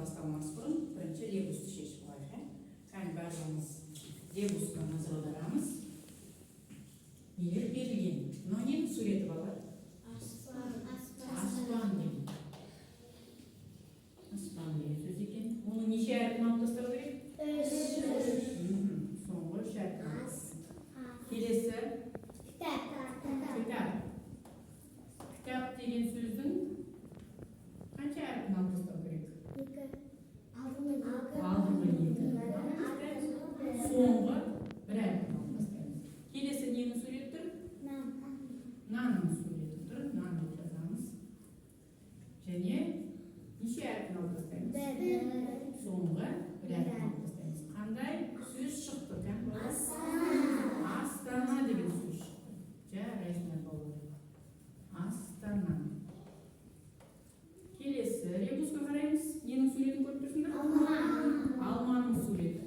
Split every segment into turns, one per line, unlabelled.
Бастамас бұрын бірінші ребусты шешіп алайық, иә. Кәне, барлығымыз ребусқа назар аударамыз. Нелер берілген? Мынау ненің суреті, балалар? Аспан деген. Аспан деген сөз екен. Оның неше әрпін алып тастау керек? Соңғы үш әрпін. Келесі. Кітап. Кітап деген сөздің қанша әрпін алып тастау керек? Алдыңғы екі. Соңғы бір әрпін алып тастаймыз. Келесі ненің суреті тұр? Нанның суреті тұр. Нан деп жазамыз. Және неше әрпін алып тастаймыз? Соңғы бір әрпін алып тастаймыз. Қандай сөз шықты, кәне, балалар? Астана деген сөз шықты. Жарайсыңдар, балалар. Астана. Келесі ребусқа қараймыз. Ненің суретін көріп тұрсыңдар? Алманың суреті.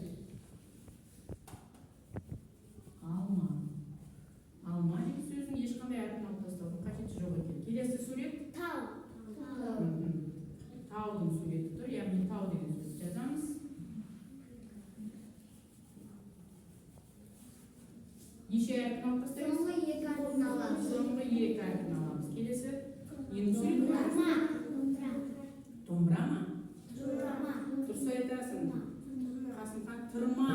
Алма. Алма деген сөздің ешқандай әрпін алып тастаудың қажеті жоқ екен. Келесі сурет. Таудың суреті тұр, яғни тау деген сөзді жазамыз. Неше әрпін алып тастаймыз? Соңғы екі әрпін аламыз. Келесі ненің суреті? Домбыра ма? Дұрыс айтасың. Қасымхан, тырма.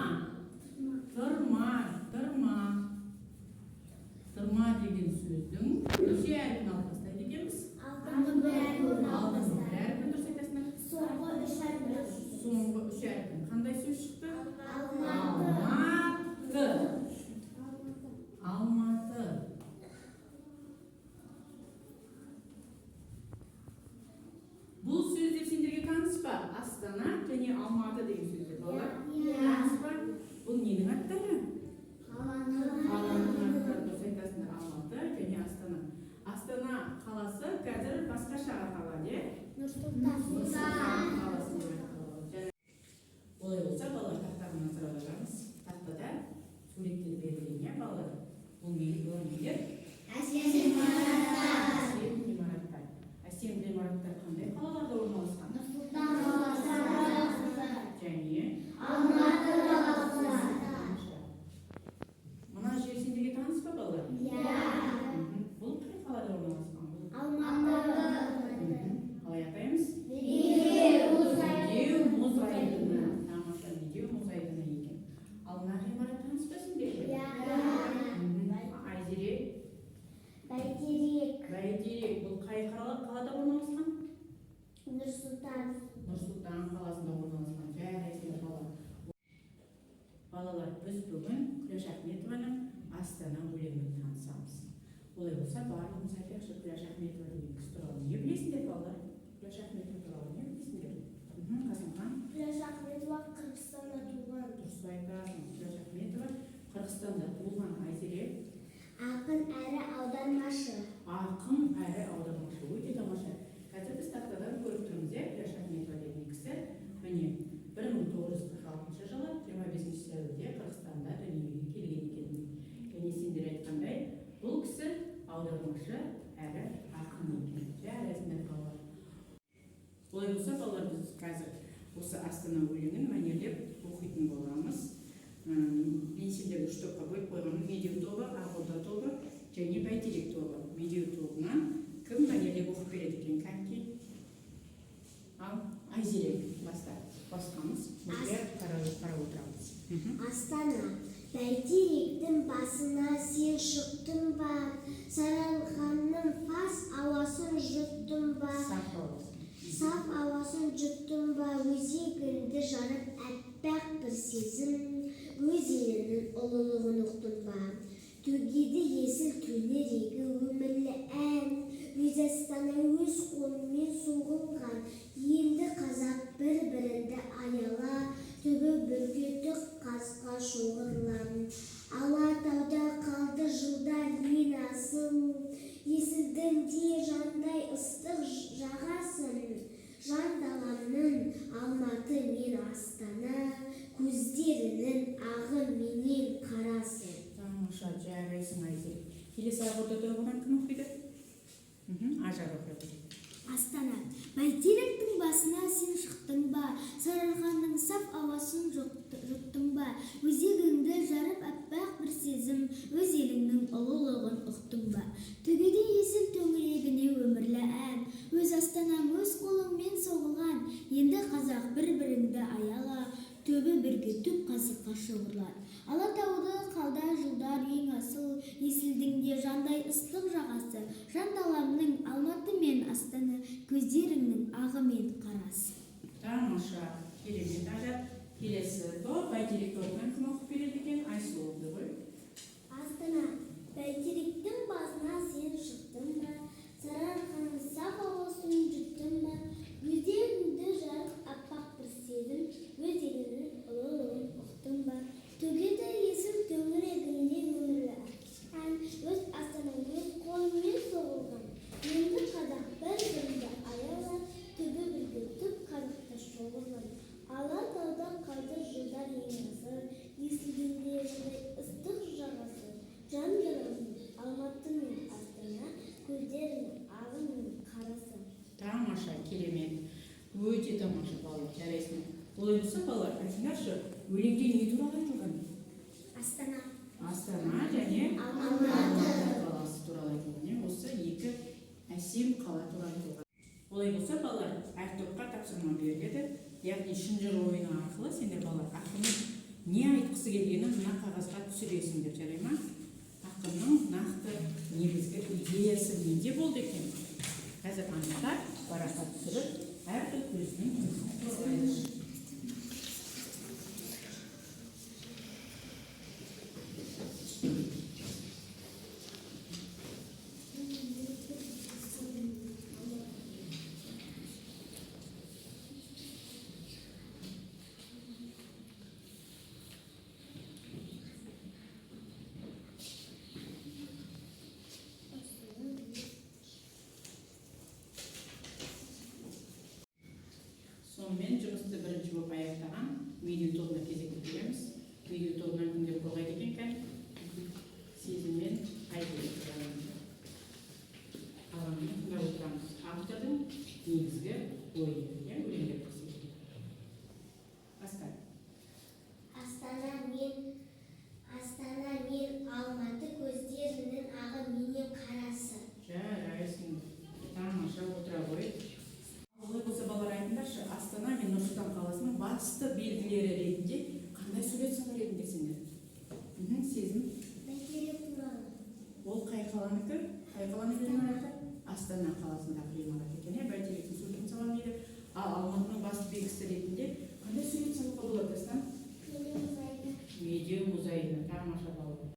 Тырма, тырма. Тырма деген сөздің неше әрпін алып тастайды екенбіз? Алдыңғы бір әрпін, дұрыс айтасыңдар. Соңғы үш әрпін. Қандай сөз шықты? Алматы. Алматы. Бұл сөздер сендерге таныс па? Астана және Алматы деген сөздер, балалар. Таныс па? Бұл ненің аттары? Қаланың аттары, дұрыс айтасыңдар. Алматы және Астана. Астана қаласы қазір басқаша аталады, иә? Нұр-Сұлтан қаласы деп аталады. Олай болса, балалар, тақтаға назар аударамыз. Тақтада суреттер берілген, иә, балалар? Бұл нелер? Әсем ғимараттар. Әсем ғимараттар қандай қалаларда орналасқан? Және тамаша. Мына жер сендерге таныс па, балалар? Бұл қай қалада орналасқан? Бұл Қалай атаймыз? Медеу мұз айдыны. Тамаша, Медеу мұз айдыны екен. Ал мына ғимарат таныс па сендерге? Айзере?
Бәйтерек.
Бәйтерек. Бұл қай қалада орналасқан?
Нұр-Сұлтан.
Нұр-Сұлтан қаласында орналасқан. Жарайсыңдар, балалар. Балалар, біз бүгін Күләш Ахметованың Астана өлеңімен танысамыз. Олай болса, барлығымыз айтайықшы, Күләш Ахметова деген кісі туралы не білесіңдер, балалар? Күләш Ахметова туралы не білесіңдер? Қасымхан?
Күләш Ахметова Қырғызстанда туған.
Дұрыс айтасың. Күләш Ахметова Қырғызстанда туылған. Айзере?
Ақын әрі аудармашы.
Ақын әрі аудармашы. Өте тамаша. Қазір біз тақтадан көріп тұрмыз, иә, Күләш Ахметова деген кісі міне 1946 жылы 25 сәуірде Қырғызстанда дүниеге келген екен. Және сендер айтқандай, бұл кісі аудармашы әрі ақын екен. Жарайсыңдар, балалар. Олай болса, балалар, біз қазір осы Астана өлеңін мәнерлеп оқитын боламыз. Мен сендерді үш топқа бөліп қойғанмын: Медеу тобы, Ақорда тобы және Бәйтерек тобы. Медеу тобынан кім мәнерлеп оқып береді екен, кәнекей? Ал, Айзере, баста. Басқамыз мұқият қарап отырамыз.
Астана. Бәйтеректің басына сен шықтың ба? Сарыарқаның пас ауасын жұттың ба?
Саф ауасын.
Саф ауасын жұттың ба? Өзегіңді жарып әппақ бір сезім, өз еліңнің ұлылығын ұқтың ба? Төгеді есіл төңірегі өмірлі ән, өз Астана өз қолымен соғылған. Енді қазақ бір-біріңді аяла, түбі бүркеті қасқа шоғырлан. Алатауда қалды жылдар ең асыл, Есілдің де жандай ыстық жағасын. Жан даламның Алматы мен Астана, көздерінің ағы менен қарасы.
Тамаша, жарайсың, Айзере. Келесі Ақорда тобынан кім оқиды? Ажар оқиды.
Бәйтеректің басына сен шықтың ба, Сарыарқаның саф ауасын жұттың ба? Өзегіңді жарып аппақ бір сезім, өз еліңнің ұлылығын ұқтың ба? Төгеді Есіл төңірегіне өмірлі ән, өз астанаң өз қолыңмен соғылған. Енді қазақ бір-біріңді аяла, түбі бірге түп қазыққа шоғырлан. Алатауды қалда жылдар ең асыл, Есілдің де жандай ыстық жағасы, жан даламның Алматы мен Астана, көздеріңнің ағы мен қарасы.
Тамаша, керемет, Ажар. Келесі топ, Бәйтерек тобынан кім оқып береді екен? Айсұлу оқиды ғой.
Астана. Бәйтеректің басына сен шықтың ба, Сарыарқаның саф ауасын жұттың ба? Өзегіңді жарып аппақ бір сезім, өз еліңнің ұлылығын ұқтың ба? Төгеді Есіл төңірегінде өмірлі ән, өз астанаң өз қолыңмен соғылған. Енді қазақ бір-біріңді аяла, түбі бірге түп қазақта шоғырлан. Алатауда қалды жылдар ең асыл, Есілдің де жандай ыстық жағасы, жан даламның Алматы мен Астана, көздерінің ағы мен қарасы.
Тамаша, керемет, өте тамаша, балалар, жарайсыңдар. Олай болса, балалар, айтыңдаршы, өлеңде не туралы айтылған?
Астана.
Астана және
Алматы.
Қаласы туралы айтылған, иә? Осы екі әсем қала туралы айтылған. Олай болса, балалар, әр топқа тапсырма беріледі, яғни шынжыр ойыны арқылы сендер, балалар, ақынның не айтқысы келгенін мына қағазға түсіресіңдер, жарай ма? Ақынның нақты негізгі идеясы неде болды екен, қазір анықтап, параққа түсіріп, әр топ өзінің жұмысын қорғайды. Сонымен, жұмысты бірінші болып аяқтаған Медеу тобына кезекті береміз. Медеу тобынан кімдер қорғайды екен? Кәне, Сезім мен Айгүл. Алаңмен тыңдап отырамыз автордың негізгі ойы, иә, өлеңдер. Баста.
Астана мен Алматы, көздерінің ағы менен қарасы.
Жарайсың, тамаша, отыра ғой. Олай болса, балалар, айтыңдаршы, Астана мен Нұр Сұлтан қаласының басты белгілері ретінде қандай сурет салар едіңдер сендер? Сезім.
Бәйтерек туралы.
Ол қай қаланікі? Қай қаланың ғимараты? Астана қаласындағы ғимарат екен, иә. Бәйтеректің суретін саламын дейді. Ал Алматының басты белгісі ретінде қандай сурет салуға болады, Дастан?
Медеу мұз айдыны.
Медеу мұз айдыны. Тамаша, балалар.